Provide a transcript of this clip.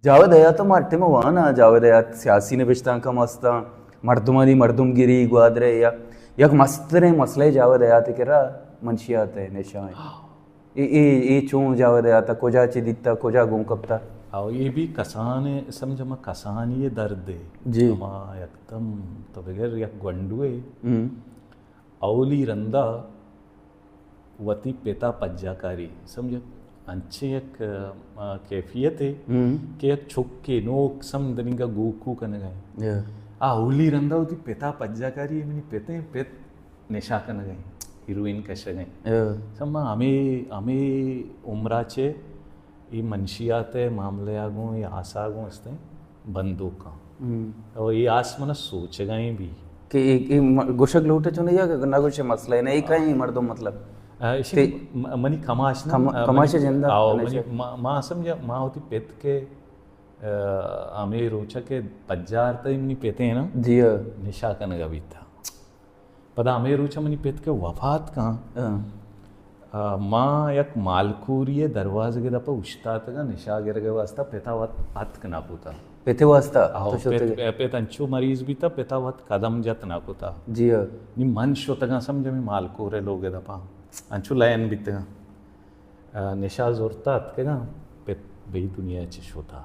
جاوید حیات ءَ ما ٹیم ءَ وان آں، جاوید حیات سیاسی نبشتانک ءَ ہم است آں، مردمانی مردمگری گوادر ءَ یا یک مستریں مسئلہ جاوید حیات ءِ کرا منشیات ءِ نشہ ایں۔ اے، اے، اے چون جاوید حیات ءَ کجا چہ دیتا، کجا گون کپتا؟ او اے بھی کسان ءِ، سمجھ ما کسانی ءِ درد ءِ۔ جی۔ ہما یکدم تو بگر یک گونڈوے ہم۔ اولی رندا وتی پتا پجاکاری، سمجھ، انچیں یک، آ، کیفیتے ہم۔ کہ یک چکے نوک سم دننگا گوکو کنگا ایں۔ یا۔ آ اولی رندا وتی پتا پجاکاری، منی پتیں پت نشہ کنگا ایں، ہیروئن کشگا ایں۔ یا۔ سما ہمے، ہمے عمرا چے اے منشیات ءِ معاملہ ءَ گوں، اے آس ءَ گوں استیں بندوکاں۔ ہم۔ او اے آس من سوچگا ایں بھی۔ کہ اے، اے م-، گوشگ لوٹے چون یا کہ نہ گوشے مسئلہ نہ، اے کہیں مردم مطلب۔ آ، ایشی تے م-، منی کماش نہ، کم-، آ، کماش منی، جندا آؤ، نشہ۔ منی ما، ما سمجھا، ما ہوتی پت کے، آ، ہمے روچا کہ پجار تئی منی پتے نا، جی ہاں۔ نشہ کنگا بیتا۔ پدا ہمے روچ منی پت کہ وفات کاں، ہاں۔ آ، ما یک مالکوری ءِ دروازگ ءِ دپ ءَ اوشتاتگاں نشہ گرگ ءِ واسطہ، پتا وت اتک نہ کتا۔ پت ءِ واسطہ؟ آہو، تو شتگ پت، ئے؟ پت انچو مریض بیتا، پتا وت قدم جت نہ کتا۔ جی ہاں۔ نی من شتگاں سمجھ ہمے مالکور ءِ لوگ ءِ دپ ءَ، انچو لین بیتگاں۔ آ، نشہ زرتا اتکگاں، پت بئی دنیا چہ شتا۔